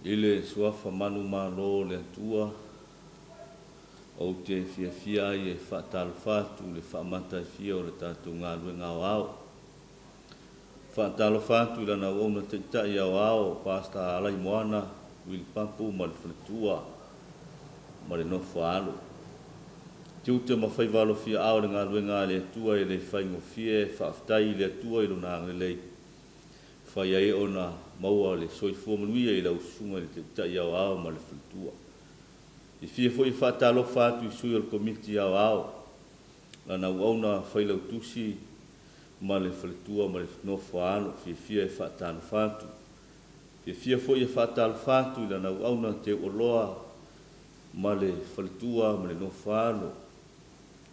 I le Suafa manumalo o le Atua, ou te fiafia ai e faatalofa atu i le faamataifia o le tatou galuega aoao. Faatalofa atu i Lana Auauna Taitai Aoao, Pastor Alaimoana Uilipapu ma le faletua ma le nofo a alo. Tiute ma faiva alofiaao i le galuega a le Atua e le faigofie, faafetai i le Atua i Lona agalelei fai ai ona maua le soifua manuia i lau Susuga i le Taitai Aoao ma le faletua. E fia foi faatalofa atu i sui o le Komiti Aoao, lana auauna failautusi ma le faletua ma le nofo a alo, fiafia e faatalofa atu. Fiafia foi e faatalofa atu i lana auauna teuoloa ma le faletua ma le nofo a alo.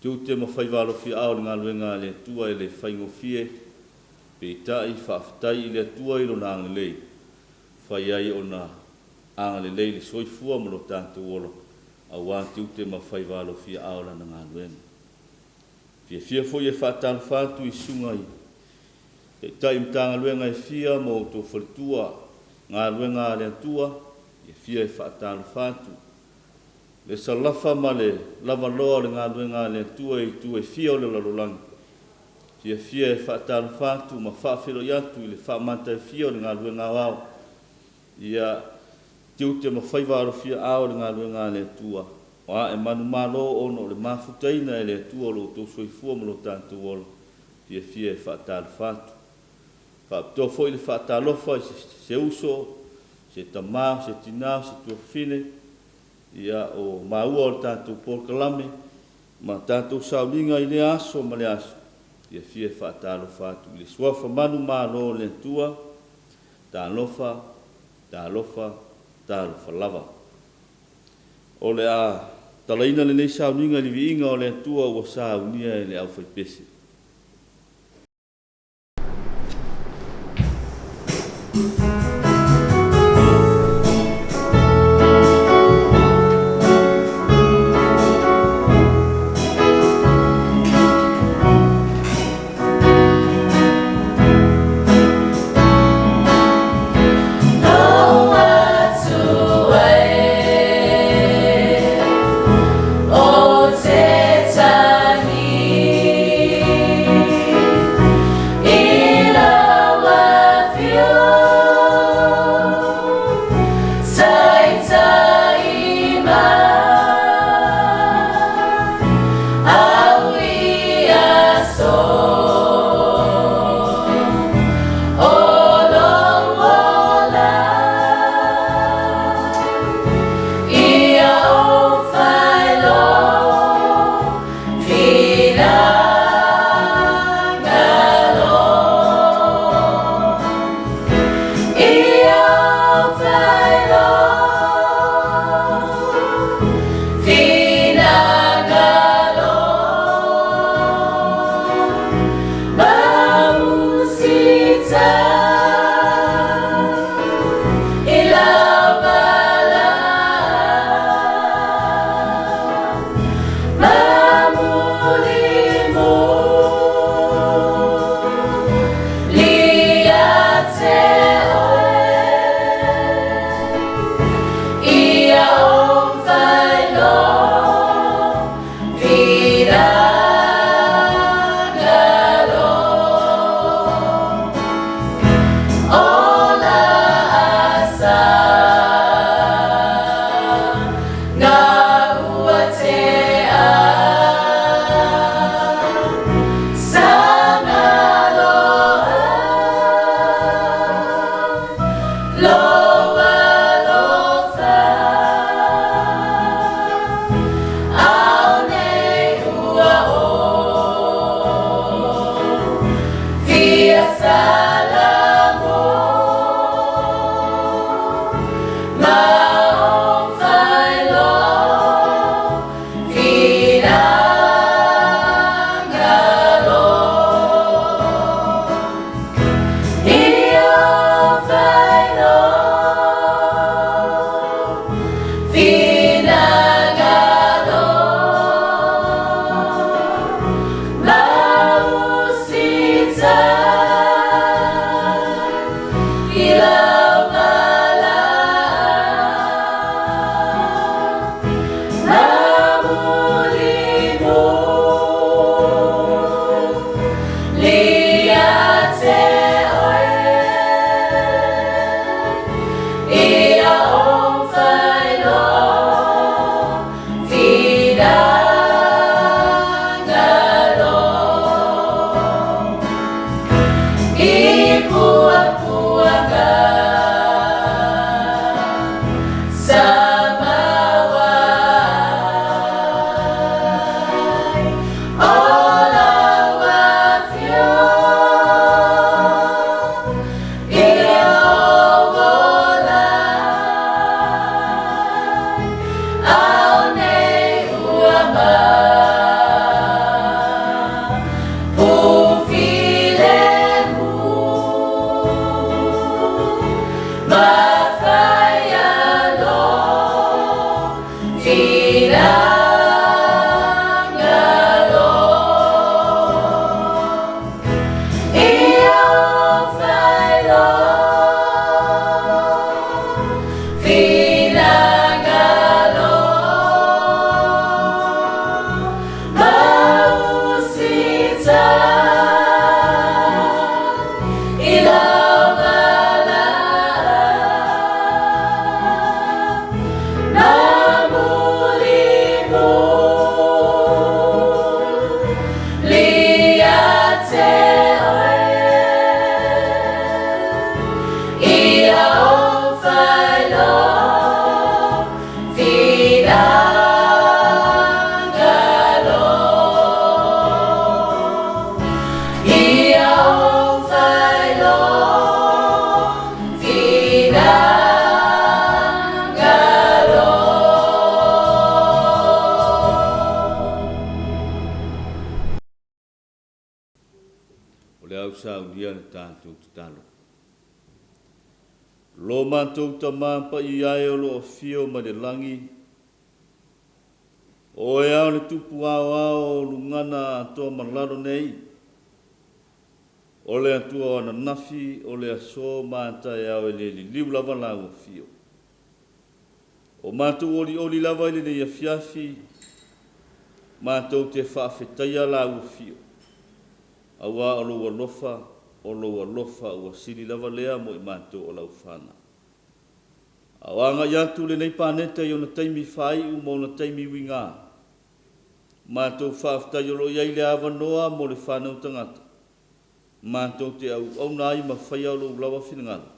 Tiute ma faiva alofiaao i le galuega a le Atua e le faigofie, peitai, faafetai i le Atua i Lona agalelei, fai ai ona agalelei le soifua ma lo tatou ola, aua tiute ma faiva alofiaao Lana galuega. Fiafia foi e faatalofa atu i susuga i Taitai Matagaluega e fia ma outou faletua, galuega a le Atua, fiafia e faatalofa atu. Le salafa ma le lavaloa o le galuega a le Atua i itu e fia o le lalolagi, fiafia e faatalofa atu ma faafeiloai atu i le faamataifia o le galuega aoao, ia tiute ma faiva alofia ao le galuega a le Atua, o ae manumalo ona o le mafutaina e le Atua o lo outou soifua ma lo tatou ola, fiafia e faatalofa atu. Faapitoa foi le faatalofa i se uso, se tama, se tina, se tuafafine, ia o maua o le tatou polokalame ma tatou sauniga i lea aso ma lea aso, fiafia e faatalofa atu i le Suafa manumalo o le Atua, Talofa, talofa, talofa lava. O le a talaina lenei sauniga i le viiga o le Atua ua saunia e le aufaipese. O le au saunia le tatou tatalo. Lo matou Tama paia e o lo o afio mai le lagi, o Oe lava o le Tupu aoao o lugana atoa ma lalo nei, o le Atua o ananafi, o le aso ma a taeao e le liliu lava Lau afio. O matou olioli lava i lenei afiafi, matou te faafetaia Lau afio, auā o Lou alofa, o Lou alofa ua sili lava lea mo i matou o Lau fanau. A o agai atu lenei paneta i ona taimi faaiu ma ona taimi uiga, matou faafetai o lo o i ai le avanoa mo le fanau tagata, matou te auauna ai ma faia Lou lava finagalo,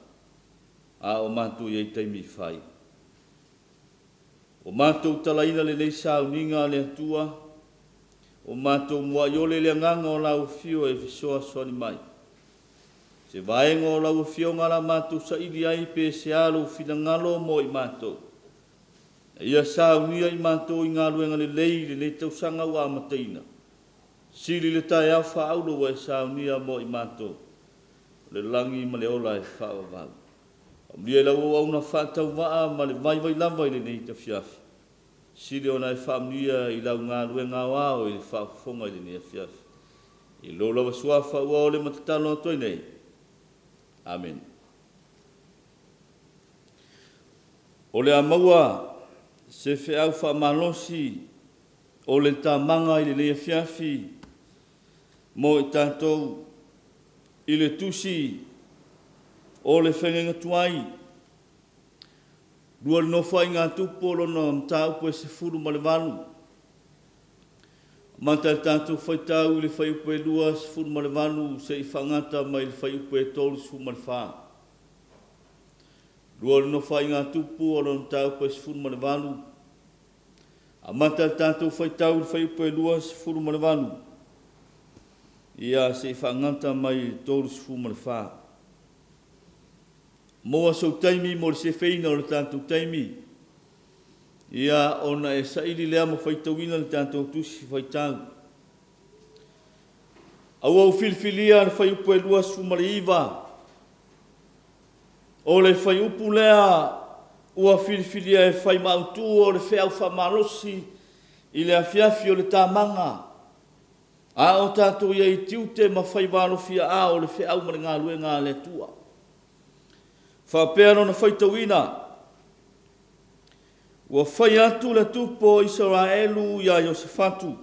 a o matou i ai i taimi faaiu. Ua matou talaina lenei sauniga a le Atua, ua matou muai ole i le agaga o Lau Afio e fesoasoani mai. Se vaega o Lau Afioga la matou saili ai pe se a Lou finagalo mo i matou. Ina ia saunia i matou i galuega lelei i lenei tausaga ua amataina. Sili le taeao faaulo ua e saunia mo i matou, o le lagi ma le ola e faavavau. Faamanuia i lau auauna faatauvaa ma le vaivai lava i lenei afiafi. Sili ona e faamanuia i lau galuega aoao i le faafofoga i lenei afiafi. I lou lava suafa ua ole ma tatalo atu ai nei. Amene. O le a maua se feau faamalosi o le tamaga i lenei afiafi mo i tatou i le tusi o le Feagaiga Tuai, lua le Nofoaiga a Tupu o lona mataupu e 18. Amata le tatou faitau i le fuaiupu e 28 seia faagata mai le fuaiupu e 34. Lua o le Nofoaiga a Tupu o lona mataupu e 18. Amata le tatou faitau i le fuaiupu e 28, ia seia faagata mai le 34. Maua sou taimi mo le sefeina o le tatou taimi, ia ona e saili lea ma faitauina le tatou tusi faitau. A ua ou filifilia le fuaiupu e 29, o le fuaiupu lea ua filifilia e fai ma autu o le feau faamalosi i le afiafi o le tamaga, a o tatou i ai i tiute ma faiva alofia ao o le feau ma le galuega a le Atua. Faapea lona faitauina, Ua fai atu le tupu o Isaraelu iā Iosefatu,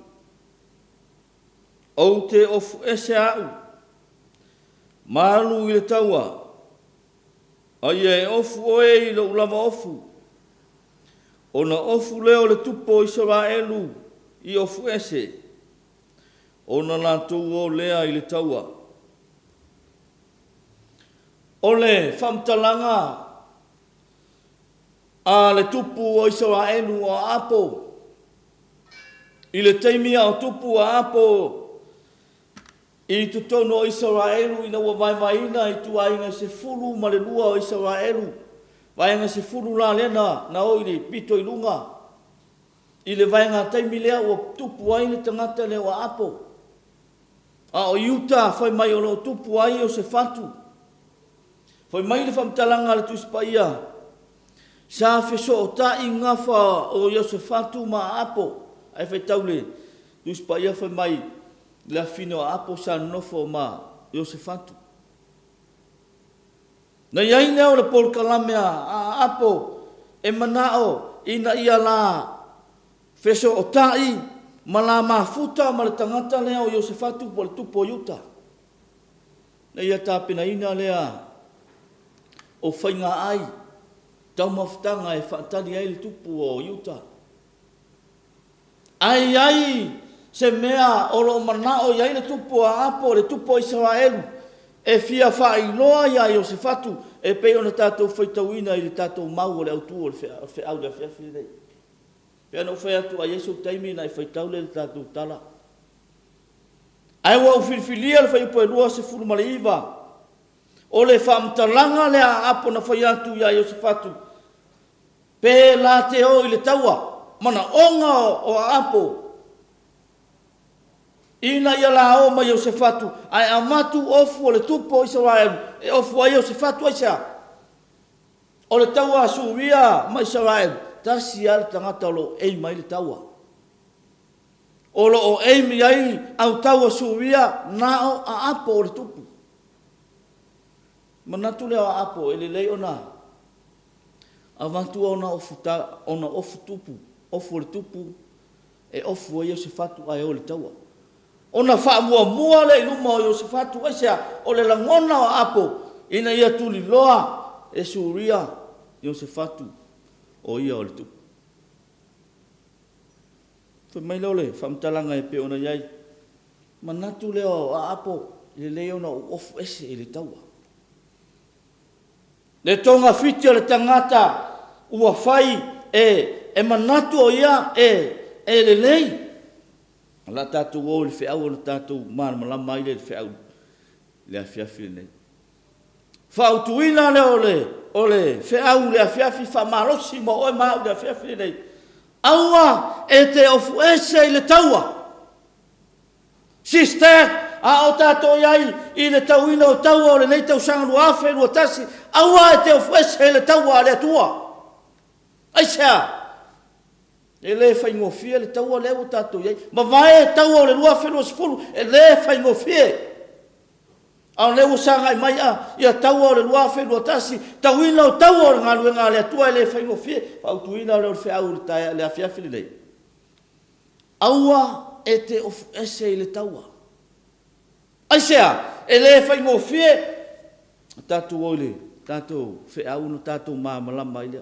Ou te ofu ese au, ma alu i le taua, a ia e ofu oe i lou lava ofu. Ona ofu lea o le tupu o Isaraelu i ofu ese, ona latou o lea i le taua. O le faamatalaga a le tupu o Isaraelu o Aapo, i le taimi a o tupu Aapo i totonu o Isaraelu ina ua vaevaeina i ituaiga e 12 o Isaraelu, vaega 10 la lea na, na o i le pito i luga, i le vaega taimi lea ua tupu ai le tagata lea o Aapo. A o Iuta fai mai o lo o tupu ai Iosefatu. Fai mai le faamatalaga a le Tusi Paia, Sa fesootai gafa o Iosefatu ma Aapo. Ae faitau le Tusi Paia fai mai le afafine o Aapo sa nonofo ma Iosefatu. Na i ai lea o le polokalame a Aapo e manao ina ia la fesootai ma la mafuta ma le tagata lea o Iosefatu po o le tupu o Iuta. Na ia tapenaina lea o faiga ai taumafataga e faatali ai le tupu o Iuta. Ae i ai se mea o lo o manao i ai le tupu o Aapo, le tupu o Isaraelu, e fia faailoa iā Iosefatu e pei ona tatou faitauina i le tatou mau o le autu o le feau i le afiafi lenei. E pei ona ou fai atu, a i ai sou taimi ona e faitau lea i le tatou tala. Ae ua ou filifilia le fuaiupu e 29, o le faamatalaga lea a Aapo na fai atu iā Iosefatu, Pe la te o i le taua, manaoga o Aapo, ina ia la o ma Iosefatu, ae avatu ofu o le tupu o Isaraelu e ofu ai Iosefatu. Aisea? O le taua a Suria ma Isaraelu, tasi lava le tagata o lo o aim ai le taua. O lo o aim i ai au taua Suria na o Aapo o le tupu. Manatu lea o Aapo e lelei ona Avatu ona ofu ta, ona ofu tupu, ofu o le tupu e ofu ai Iosefatu ae o i le taua. Ona faamuamua lea i luma o Iosefatu, aisea? O le lagona o Aapo ina ia tuliloa e Suria Iosefatu o ia o le tupu. Fai mai lea o le faamatalaga e pei ona i ai, manatu lea o Aapo, e lelei ona ou ofu ese i le taua. Le togafiti o le tagata ua fai e, e manatu o ia e, e lelei. O le a tatou o i le feau ona tatou malamalama ai lea i le feau i le afiafi lenei. Fautuina lea o le, o le feau i le afiafi faamalosi mo oe ma au i le afiafi lenei. Aua e te ofu ese i le taua. Sister, a o tatou i ai i le tauina o taua o lenei tausaga 2021, aua e te ofuese i le taua a le Atua. Aisea? E le faigofie le taua lea ua tatou i ai. Mavae taua o le 2020, e le faigofie. A o lea ua sagai mai a ia taua o le 2021, tauina o taua o le galuega a le Atua e le faigofie. Fautuina lea o le feau i le taeao i le afiafi lenei. Aua e te ofu ese i le taua. Aisea? E le faigofie. Tatou o i le tatou feau ona tatou malamalama ai lea.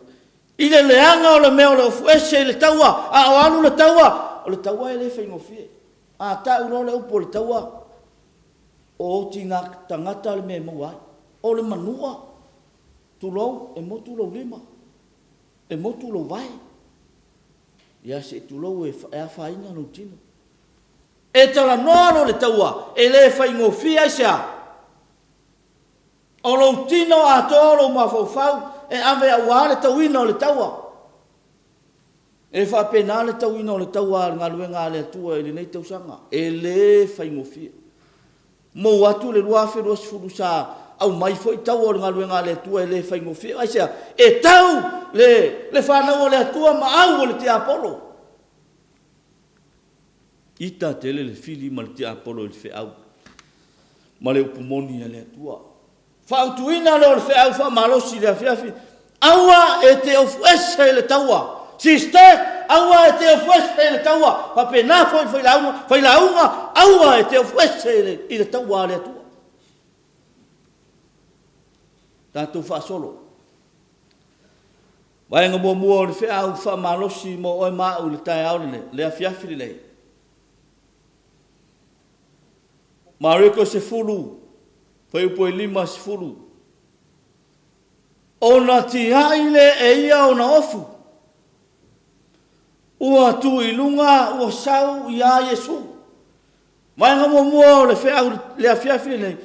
I le leaga o le mea o le ofu ese i le taua, a o alu le taua, o le taua e le faigofie. A tau loa le upu o le taua, o oti na tagata le mea e maua ai. O le manua, tulou, e motu lou lima, e motu lou vae. Ia se i tulou e afaina lou tino. E talanoa loa le taua, e le faigofie aisea? O lou tino atoa o lou mafaufau e ave aua le tauina o le taua. E faapena le tauina o le taua a le galuega a le Atua i lenei tausaga. E le faigofie. Mou atu le 2020 sa aumai foi taua o le galuega a le Atua e le faigofie. Aisea? E tau le, le fanau a le Atua ma au o le tiapolo. Ita tele le fili ma le tiapolo i le feau ma le upu moni a le Atua. Fautuina lea o le feau faamalosi i le afiafi, Aua e te ofu ese i le taua. Sister, aua e te ofu ese i le taua. Faapena foi le failauga, failauga, aua e te ofu ese i le, i le taua a le Atua. Tatou faasolo. Vaega muamua o le feau faamalosi mo oe ma au i le taeao lenei, le afiafi lenei. Mareko 10, fuaiupu e 50. Ona tiai lea e ia ona ofu, ua tu i luga ua sau iā Iesu. Vaega muamua o le feau le afiafi lenei,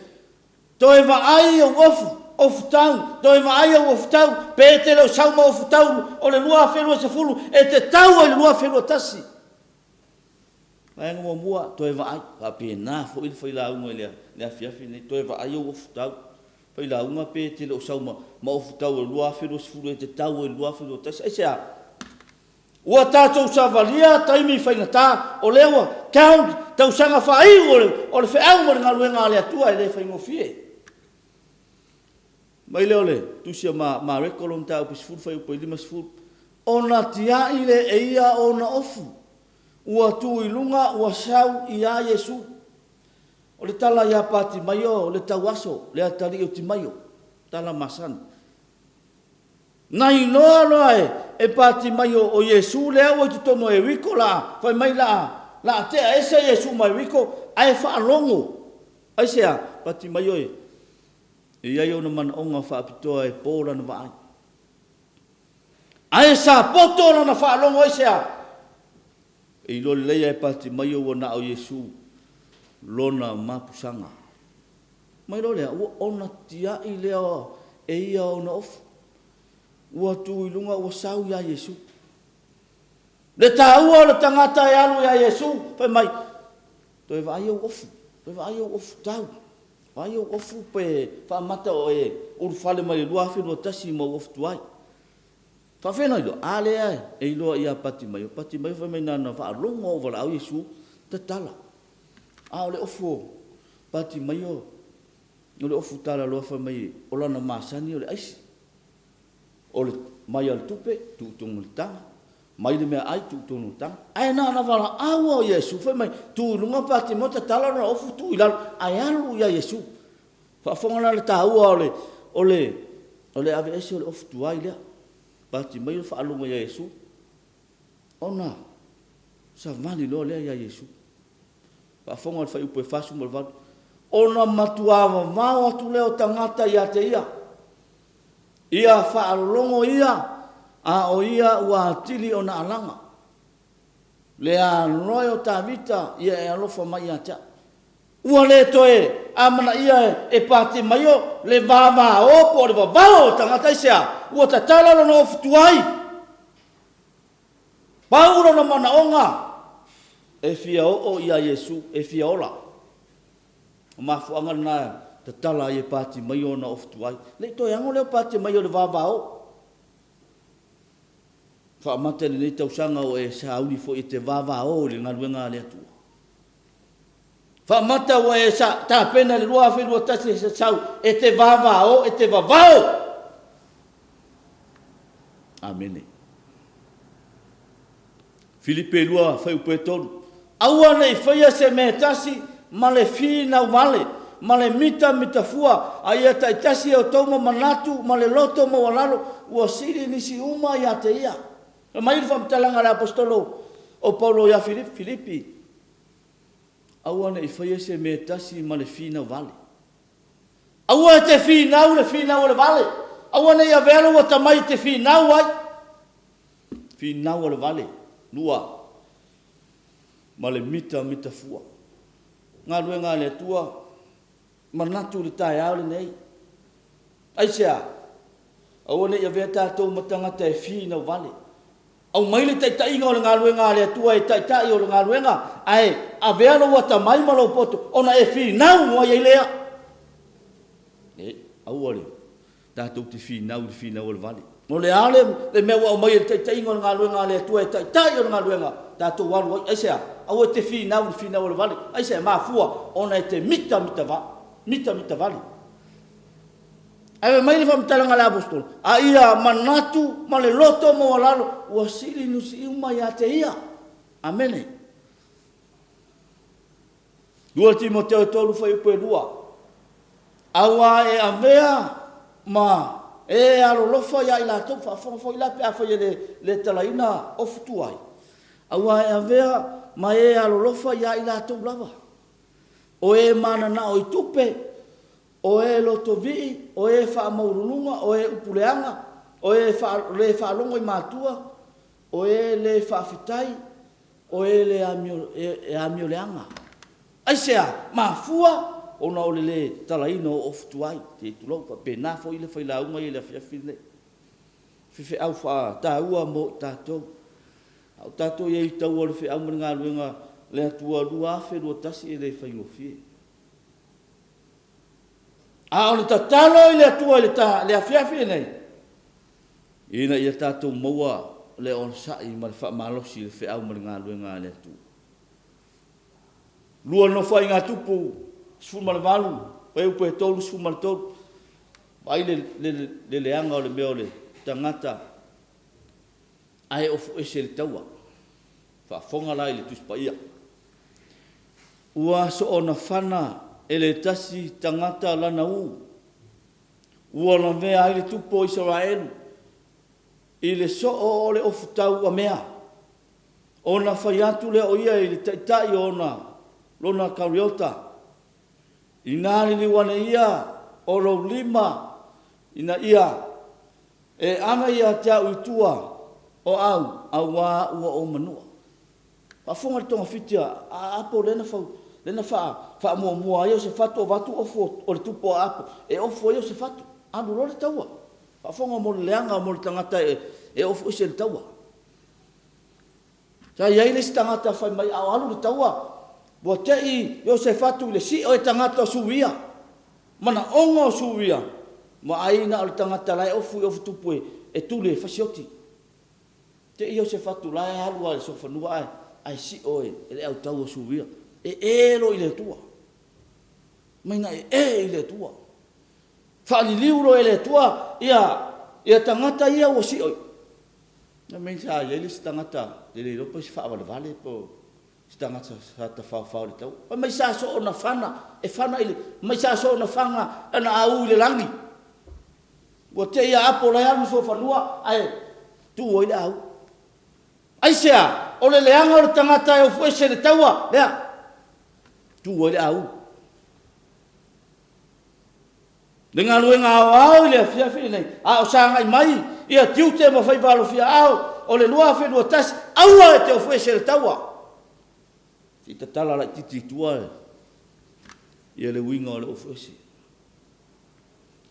toe vaai ou ofu, ofu tau, toe vaai ou ofu tau, pe e te le o sau ma ofu tau o le 2020, e te tau ai le 2021. Vaega muamua, toe vaai. Faapena foi le failauga i le afiafi lenei, toe vaai ou ofu tau. Failauga pe e te le o sau ma ma ofu tau o le 2020 e te tau ai i le 2021. Aisea? Ua tatou savalia taimi faigata, o lea ua count tausaga faaiu o le o le feau ma le galuega a le Atua e le faigofie. Mai lea o le tusi a Mareko lona mataupu 10 fuaiupu e 50, ona tiai lea e ia ona ofu, ua tu i luga ua sau ia Iesu. O le tala ia Patimaio le tauaso, le atalii o Timaio, tala masani. Na iloa loa e Patimaio o Iesu lea ua i totonu o Ieriko la, fai mai la, la tea ese Iesu ma Ieriko, ae faalogo. Aisea? Patimaio e i ai ona manaoga faapitoa e po lana vaai. Ae sapoto lana faalogo aisea? E iloa lelei lava e Patimaio ua na o Iesu lona mapusaga. Mai loa lea, ua ona tiai lea e ia ona ofu. Ua tu i luga ua sau ia Iesu. Le taua o le tagata e alu ia Iesu, fai mai, Toe vaai ou ofu, toe vaai ou ofu tau, vaai ou ofu pe faamata o e ulufale mai le 2021 ma ou ofu tuai. Faafefea ona iloa? A lea e iloa ia Patimaio, Patimaio fai mai na ona faalogo lava o valaau Iesu, tatala. A o le ofu o Patimaio, o le ofu talaloa fai mai o lana masani o le aisi. O le mai a le tupe, tuu i totonu o le taga, mai le meaai, tuu i totonu o le taga. Ae na ona valaau lava o Iesu, fai mai, tu i luga Patimaio, tatala lona ofu, tuu i lalo, ae alu ia Iesu. Faafofoga la i le taua o le, o le, o le aveese o le ofu tuai lea. Patimaio faalogo ia Iesu, ona savali loa lea ia Iesu. Faafofoga i le fuaiupu e 48, Ona matuā vavao atu lea o tagata ia te ia, ia faalologo ia, a o ia ua atili ona alaga. Le aloe o Tavita ia e alofa mai ia te au. Ua le toe amanaia e Patimaio le vavao po o le vavao o tagata. Aisea? Ua tatala lona ofu tuai. Pau lona manaoga, e fia oo ia Iesu, e fia ola. O mafuaaga lena e tatala ai e Patimaio ona ofu tuai. Le i toe ago lea o Patimaio i le vavao. Faamata i lenei tausaga ua e sauni foi e te vavao i le galuega a le Atua. Faamata ua e tapena i le 2021 e se sau e te vavao, e te vavao. Amene. Filipe 2, fuaiupu e 3. Aua ne i faia se mea e tasi ma le finau vale, ma le mitamitafua, a ia taitasi e outou ma manatu ma le loto maualalo, ua sili nisi uma ia te ia. Fai mai le faamatalaga a le Aposetolo o Paulo ia Filipi, Aua ne i faia se mea e tasi ma le finau vale. Aua e te finau le finau o le vale. Aua ne i avea lou atamai e te finau ai. Finau o le vale. Lua. Ma le mitamitafua. Galuega a le Atua, manatu i le taeao lenei. Aisea? Aua ne i avea tatou ma tagata e finau vale. Aumai le taitaiga o le galuega a le Atua e taitai o le galuega, ae avea lou atamai ma lou poto ona e finau ai ai lea. E, aua le tatou te finau i le finau o le vale. O le a le, le mea ua aumai e le taitaiga o le galuega a le Atua e taitai o le galuega, tatou alu ai. Aisea? Aua e te finau i le finau o le vale. Aisea? E mafua ona e te mitamita va, mitamita vale. Ae fai mai le faamatalaga a le Aposetolo, A ia manatu ma le loto maualalo, ua sili nusi uma ia te ia. Amene. 2 Timoteo e 3 fuaiupu e 2. Aua e avea ma e alolofa ia i latou, faafofoga foi la pe afai e le, le talaina ofu tuai, aua e avea ma e alolofa ia i latou lava. O e mananao i tupe, O e lotovii, o e faamaualuluga, o e upuleaga, o e le faalogo i matua, o e le faafetai, o e le amioleaga. Aisea? Mafua ona o le le talaina o ofu tuai, se i tulou, faapena foi le failauga ia i le afiafi lenei. Feau faataua mo i tatou. A o tatou i ai i taua o le feau ma le galuega a le Atua 2021 e le faigofie. A o le tatalo i le Atua i le ta, le afiafi lenei, ina ia tatou maua le onosai ma le faamalosi i le feau ma le galuega a le Atua. Lua Nofoaiga a Tupu 18, fuaiupu e 33, vaai le, le, le leaga o le mea o le tagata ae ofu ese i le taua. Faafofoga la i le Tusi Paia. Ua soona fana e le tasi tagata lana u, ua lavea ai le tupu o Isaraelu i le soo o le ofutau uamea, ona fai atu lea o ia i le taitai o ona lona kariota, Inā liliu ane ia o lou lima ina ia e ave ia te au i tua o au, auā ua ou manua. Faafofoga le togafiti a Apo lea na fau, lea na faa, faamuamua ai Iosefatu avatu ofu o le tupu o Apo e ofu ai Iosefatu. Alu loa le taua. Faafofoga mo le leaga mo le tagata e, e ofu ese i le taua. Sa i ai le isi tagata fai mai a o alu le taua, ua te i Iosefatu i le sio e tagata o Suria, manaoga o Suria, vaai na o le tagata la e ofu i ofutupu e tuli e fasioti. Te i Iosefatu la e alu lava i le sofanua ae, ae sio e le autau o Suria. E e loa i le Atua. Mai na e e i le Atua. Faaliliu loa e le Atua ia, ia tagata ia ua sio i. Na mei sa i ai le isi tagata e le iloa pe o se faavalevale po o se tagata sa tafaofao i le taua. Fai mai sa soona fana, e fana i le, mai sa soona fana ana au i le lagi. Ua te i a apo la e alu i sofanua ae tu ai le au. Aisea? O le leaga o le tagata e ofuese i le taua lea. Tu ai le au. Le galuega aoao i le afiafi lenei, a o sagai mai ia tiute ma faiva alofia ao o le 2021, aua e te ofuese i le taua. Se i tatala laitiiti i tua ia le uiga o le ofuese.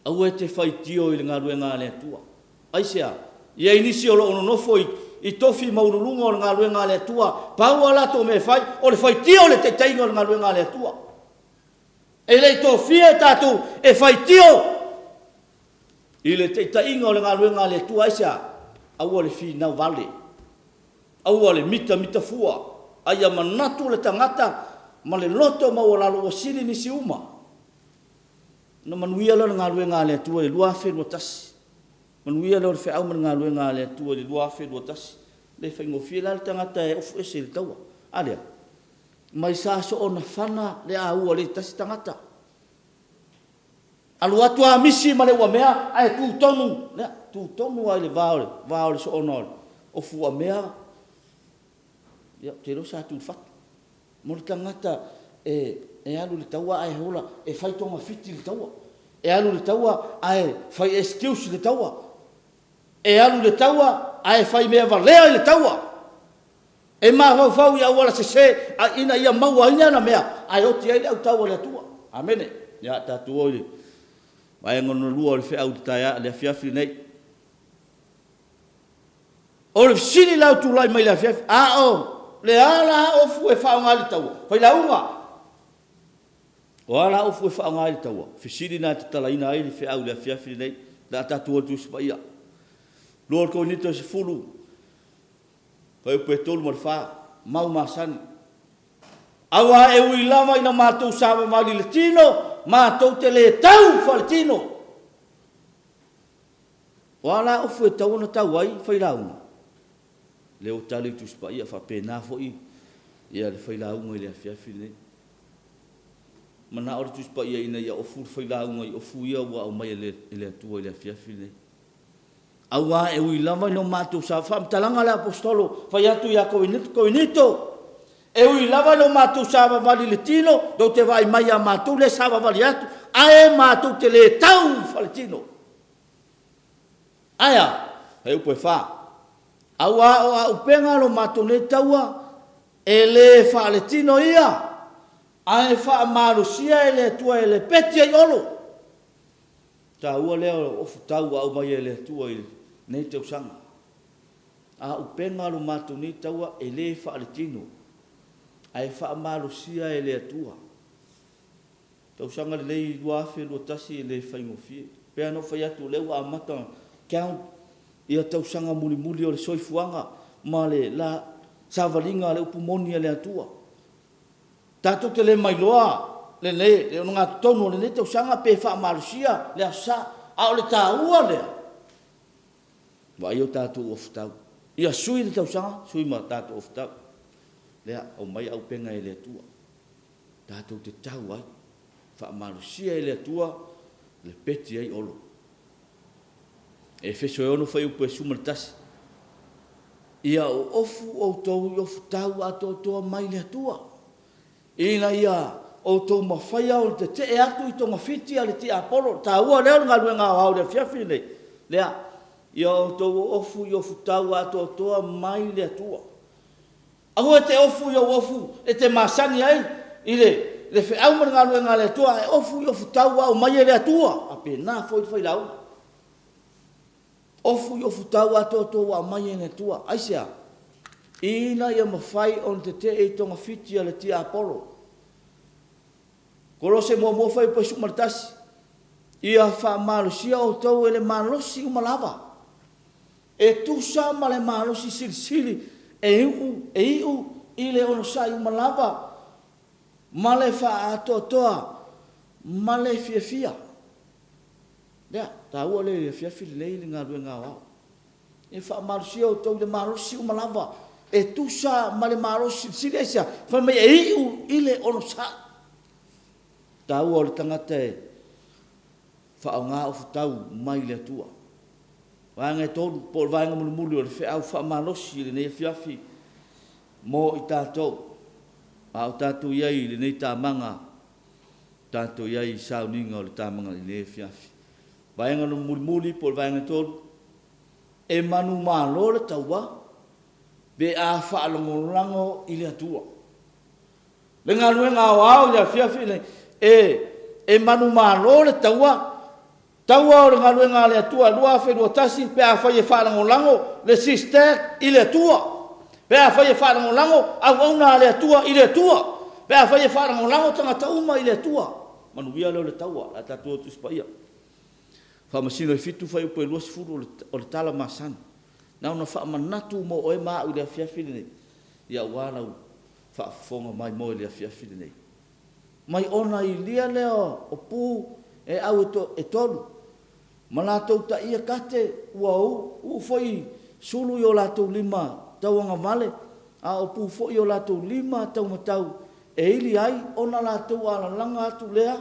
Aua e te faitio i le galuega a le Atua. Aisea? I ai nisi o lo o nonofo i, i tofi maualuluga o le galuega a le Atua, pau a latou mea e fai, o le faitio i le taitaiga o le galuega a le Atua. E le i tofia i tatou e faitio i le taitaiga o le galuega a le Atua. Aisea? Aua le finau vale, aua le mitamita fua, a ia manatu le tagata ma le loto maualalo ua sili nisi uma. Ona manuia lea o le galuega a le Atua i le 2021. Manuia lea o le feau ma le galuega a le Atua i le 2021. Le faigofie la le tagata e ofu ese i le taua. A lea? Mai sa soona fana le aua le tasi tagata. Alu atu a misi ma le uamea ae tu tonu, lea, tu tonu lava i le va o le va o le soona o le ofu uamea, ia, ou te iloa sa tu i le fatu. Mo le tagata e, e alu i le taua ae ola, e fai togafiti i le taua. E alu i le taua ae fai excuse i le taua. E alu i le taua ae fai mea valea i le taua. E mafaufau i auala sese a ina ia maua ai ana mea ae oti ai le autau a le Atua. Amene. Ia tatou o i le vaega lona lua o le feau i le taea, le afiafi lenei. O le fesili la ua tulai mai i le afiafi, a o le a la ofu e faaaoga ai le taua? Failauga. O a la ofu e faaaoga ai le taua? Fesili na e tatalaina ai le feau i le afiafi lenei. O le a tatou o i le Tusi Paia. 2 Korinito 10, Fuaiupu e 3 ma le 4, mau masani. Aua e ui lava ina matou savavali i le tino, matou te le tau faaletino. O a la ofu e tatau ona tau ai failauga? Lea ua tali le Tusi Paia, faapena foi ia le failauga i le afiafi lenei. Manao le Tusi Paia ina ia ofu le failauga i ofu ia ua aumai e le Atua i le afiafi lenei. Auā e ui lava ina o matou sa, faamatalaga a le Aposetolo fai atu ia Korinito, Korinito, e ui lava ina o matou savavali i le tino, tou te vaai mai ia matou lea e savavali atu, ae matou te le tau faletino. Ae a? He upu e fā. Auā o auupega lo matou nei taua, e le faaletino ia, ae faamalosia e le Atua e lepeti ai olo. Taua lea o ofu tau ua aumaia e le Atua i lenei tausaga. A upega lo matou nei taua e le faaletino, ae faamalosia e le Atua. Tausaga lelei 2021 e le faigofie. Pei lava ona ou fai atu o lea ua amata ona count ia tausaga mulimuli o le soifuaga ma le la savaliga a le upu moni a le Atua. Tatou te le mailoa le le ogatotonu o lenei tausaga pe faamalosia le Aso Sa, a o le taua lea, vaai o tatou ofutau. Ia sui le tausaga, sui ma tatou ofutau. Lea, aumai auupega e le Atua. Tatou te tau ai, faamalosia e le Atua le peti ai Olo. Efeso e 6 fuaiupu e 11, Ia oofu outou i ofutau atoatoa mai le Atua, ina ia outou mafaia ona tetee atu i togafiti a le tiapolo. O le taua lea o le galuega aoao i le afiafi lenei, lea, ia outou oofu i ofutau atoatoa mai le Atua. Aua e te ofu i ou ofu e te masani ai i le le feau ma le galuega a le Atua, ae ofu i ofutau ua aumai e le Atua. Faapena foi le failauga. Ofu i ofutau atoatoa ua aumai e le Atua. Aisea? Ina ia mafai ona tetee i togafiti a le tiapolo. Kolose muamua fuaiupu e 11, Ia faamalosia outou e le malosi uma lava. E tusa ma le malosi silisili e iu, e iu i le onosai uma lava ma le faaatoatoa ma le fiafia. Lea, taua lea i le afiafi lenei le galuega aoao. E faamalosia outou i le malosi uma lava e tusa ma le malosi silisili. Aisea? Fai mai e iu i le onosai. Taua o le tagata e faaaoga ofutau mai le Atua. Vaega e 3, po o le vaega mulimuli o le feau faamalosi i lenei afiafi mo i tatou, a o tatou i ai i lenei tamaga, tatou i ai i sauniga o le tamaga i lenei afiafi. Vaega mulimuli po o le vaega e 3, e manumalo le taua pe a faalagolago i le Atua. Le galuega aoao i le afiafi lenei, e, e manumalo le taua Taua o le Galuega a le Atua 2021 pe afai e faalagolago le SysTag i le Atua, pe afai e faalagolago auauna a le Atua i le Atua, pe afai e faalagolago tagata uma i le Atua. Manuia lea o le taua, o le a tatou o Tusi Paia. Faamasino e 7 fuaiupu e 20 o le tala masani. Na ona faamanatu mo oe ma au i le afiafi lenei, ia aua lau faafofoga maimoa i le afiafi lenei. Mai ona ilia lea o pu e au e tolu, ma latou taia kate ua uu foi sulu i o latou lima tauagavale, a o pu foi i o latou lima taumatau e ili ai ona latou alalaga atu lea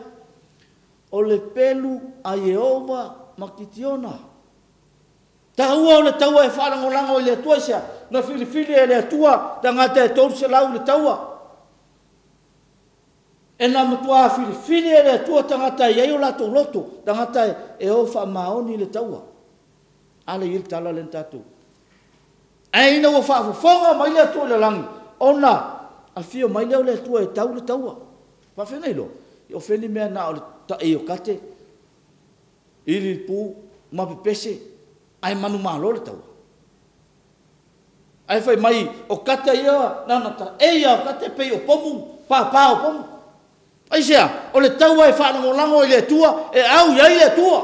o le pelu a Ieova ma Kitiona. Taua o le taua e faalagolago i le Atua aisea? Na filifili e le Atua tagata e 300 i le taua. E na matuā filifili e le Atua tagata e i ai o latou loto, tagata e o faamaoni i le taua. A lea e i ai le tala lea na tatou. Ae ina ua faafofoga mai le Atua i le lagi, ona afio mai lea o le Atua e tau le taua. Faafefea ona iloa? O fea ni mea na o le taei o kate, ili pu ma pepese, ae manumalo le taua. Ae fai mai, o kata ia na ona taei lava o kata e pei o pomu, papa o pomu. Aisea? O le taua e faalagolago i le Atua, e au i ai le Atua.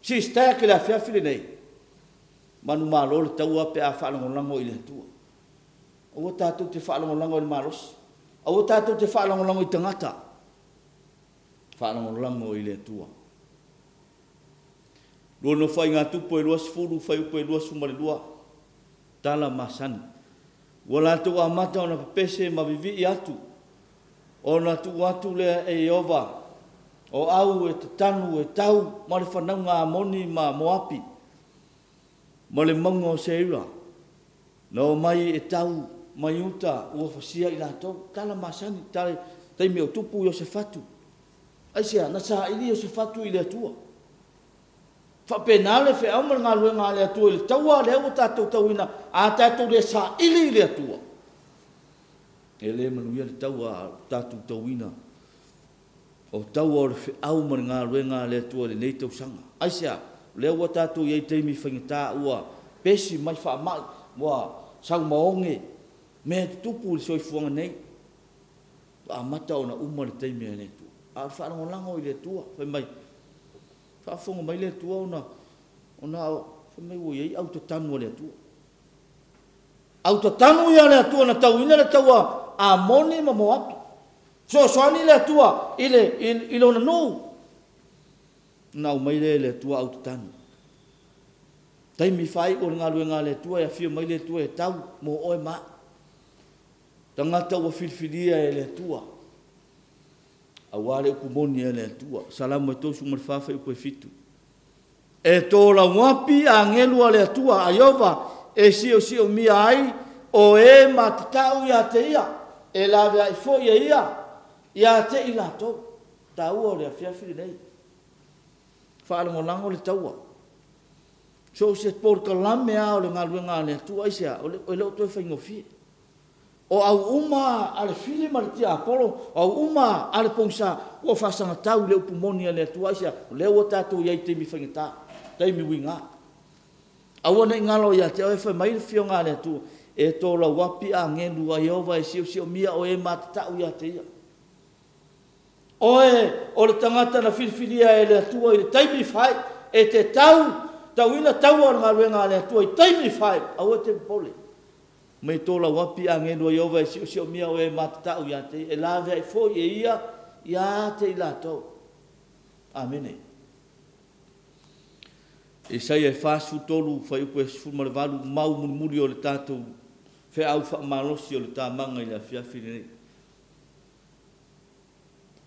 Sistack i le afiafi lenei, manumalo le taua pe a faalagolago i le Atua. Aua tatou te faalagolago i le malosi. Aua tatou te faalagolago i tagata. Faalagolago i le Atua. Lua Nofoaiga Tupu e 20, fuaiupu e 22, tala masani. Ua latou amata ona pepese ma vivii atu, ona tuu atu lea e Ieova o au e tatanu e tau ma le fanauga a Amoni ma Moapi, ma le mauga o Seira, na omai e tau mai uta ua fasia i latou. Tala masani, tala taimi o tupu Iosefatu. Aisea? Na saili Iosefatu i le Atua. Faapena le feau ma le galuega a le Atua i le taua lea ua tatou tauina, a tatou le saili i le Atua, e le manuia le taua a tatou tauina. O taua o le feau ma le galuega a le Atua i lenei tausaga. Aisea? O lea ua tatou i ai i taimi faigata ua pesi mai faamai, ua saumaoge mea e tutupu i le soifuaga nei. Ua amata ona uma le taimi a le Atua. A o le faalagolago i le Atua, fai mai, faafofoga mai le Atua ona, ona fai mai ua i ai autatanu a le Atua. Autatanu ia a le Atua na tauina le taua a Amoni ma Moapi. Fesoasoani le Atua i le, i, i lona nuu. Ona aumai lea e le Atua autatanu. Taimi faaiu o le galuega a le Atua e afio mai le Atua e tau mo oe ma au. Tagata ua filifilia e le Atua aua le upu moni a le Atua. Salamo e 34 fuaiupu e 7. E tolauapi agelu a le Atua a Ieova e siosiomia ai o e matatau ia te ia, e laveai foi e ia ia te i latou. Taua o le afiafi lenei. Faalagolago le taua. So o se polokalame lava o le galuega a le Atua, aisea? E le o toe faigofie. O au uma a le fili ma le tiapolo, o au uma a le pogisa, ua faasagatau i le upu moni a le Atua. Aisea? O lea ua tatou i ai i taimi faigata, taimi uiga. Aua ne i galo ia te oe, fai mai le Afioga a le Atua, E tolauapi agelu a Ieova e siosiomia o e matatau ia te ia. Oe o le tagata na filifilia e le Atua i le taimi fai, e te tau, tauina taua o le galuega a le Atua i taimi fai, aua e te popole. Mai tolauapi agelu a Ieova e siosiomia o e matatau ia te ia, e laveai foi e ia ia te i latou. Amene. Isaia e 43, fuaiupu e 18, mau mulimuli o le tatou feau faamalosi o le tamaga i le afiafi lenei.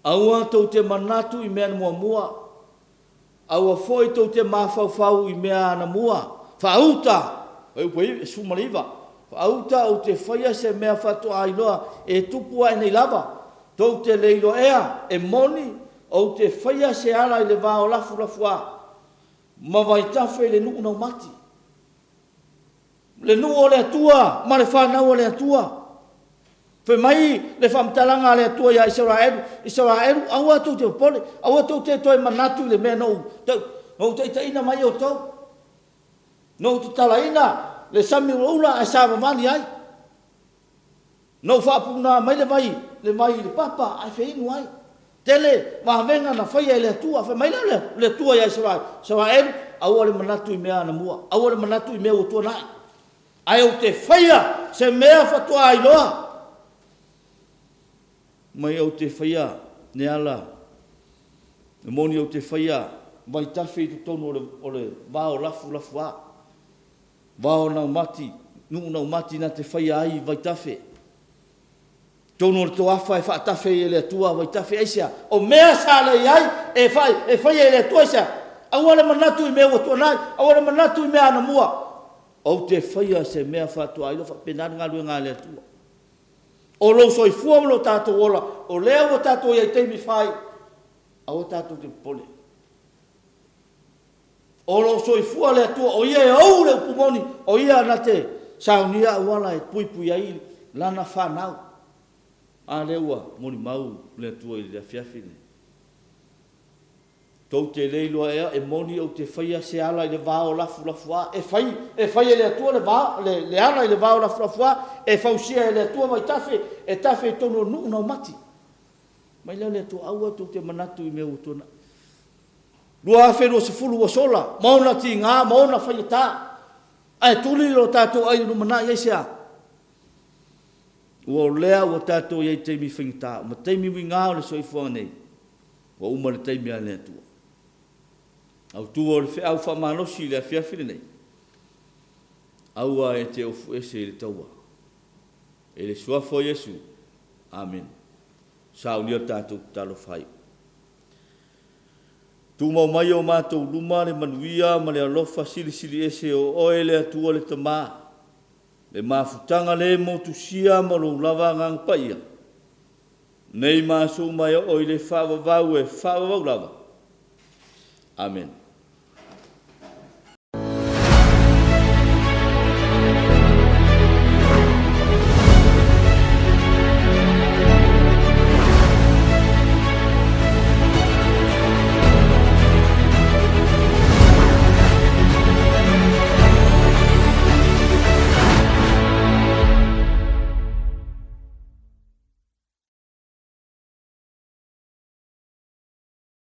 Aua tou te manatu i mea na muamua, aua foi tou te mafaufau i mea anamua. Faauta, fuaiupu e 19, faauta ou te faia se mea faatoa iloa e tupu ae nei lava, tou te le iloa ea, e moni, ou te faia se ala i le va o lafulafuā ma vaitafe i le nuu naumati. Le nuu o le Atua ma le fanau a le Atua. Fai mai le faamatalaga a le Atua ia Isaraelu, Isaraelu, aua tou te popole, aua tou te toe manatu i le mea na ou, na ou taitaiina mai outou, na ou tatalaina le sami ulaula ae savavali ai. Na ou faapuna mai le vai, le vai i le papa ae feinu ai. Tele vavega na faia e le Atua. Fai mai lea o le Atua ia Isaraelu, Isaraelu, aua le manatu i mea anamua, aua le manatu i mea ua tuanai, ae ou te faia se mea faatoa iloa mai ou te faia le ala e moni ou te faia vaitafe i totonu o le, o le vao lafulafuā. Vao naumati, nuu naumati na te faia ai vaitafe. Tonu o le toafa e faatafe ai e le Atua vaitafe, aisea? O mea sa le i ai e fai, e faia e le Atua, aisea? Aua le manatu i mea ua tuanai, aua le manatu i mea anamua. Ou te faia se mea faatoa iloa faapena le galuega a le Atua. O lou soifua ma lo tatou ola, o lea ua tatou i ai i taimi fai, aua tatou te popole. O lo o soifua le Atua, o Ia e ou le upu moni, o Ia na te saunia auala e puipui ai Lana fanau. A lea ua molimau le Atua i le afiafi lenei. Tou te le iloa ea, e moni ou te faia se ala i le vao lafulafuā, e fai, e fai e le Atua le va, le, le ala i le vao lafulafuā, e fausia e le Atua vaitafe, e tafe i totonu o nuu naumati. Mai lea o le Atua, aua tou te manatu i mea ua tuanai. 2020 ua sola, ma ona tiga ma ona faigata, ae tuli lo tatou ai i le lumanai, aisea? Ua o lea ua tatou i ai i taimi faigata, ma taimi uiga o le soifuaga nei, ua uma le taimi a le Atua. Autu o le feau faamalosi i le afiafi lenei, aua e te ofu ese i le taua. I le Suafa o Iesu. Amene. Saunia le tatou tatalo faaiu. Tumau mai o matou luma le manuia ma le alofa silisili ese o Oe le Atua le Tama, le mafutaga le motusia ma Lou lava Agaga Paia, nei ma aso uma e oo i le faavavau e faavavau lava. Amene.